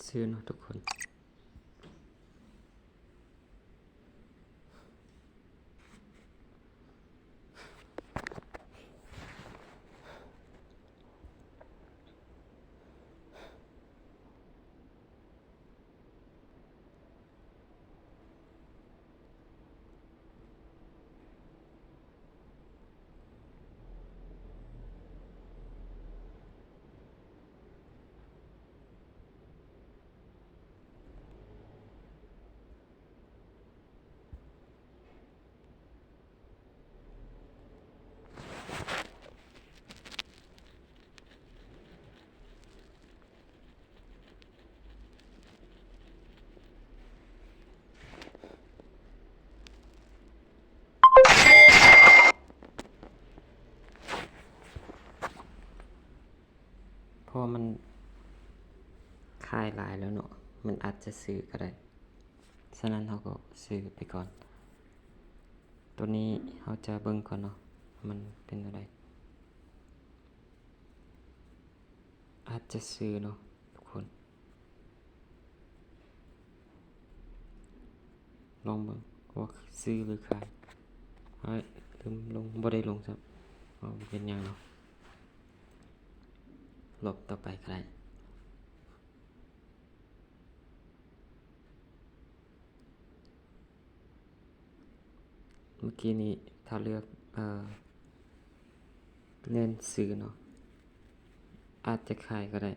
ຊື້ເນາະທຸກຄົນ. ເພາະມັນຂາຍຫຼາຍແລ້ວເນາະ ມັນອາດຈະຊື້ກໍໄດ້. ສະນັ້ນເຮົາກໍຊື້ໄປກ່ອນ. ໂຕນີ້ເຮົາຈະເບິ່ງກ່ອນເນາະ ມັນເປັນແນວໃດ. ອາດຈະຊື້ເນາະທຸກຄົນ. ລອງເບິ່ງວ່າຊື້ຫຼືຂາຍ. ເອີຍ ລືມລົງ ບໍ່ໄດ້ລົງຊ້ຳ. ເອົາ ບໍ່ເປັນຫຍັງເນາະ. ລອບຕໍ່ໄປກໍໄດ້. ເມື່ອກີ້ນີ້ຖ້າເລືອກ ເອີ ແມ່ນຊື້ເນາະ ອາດຈະຂາຍກໍໄດ້.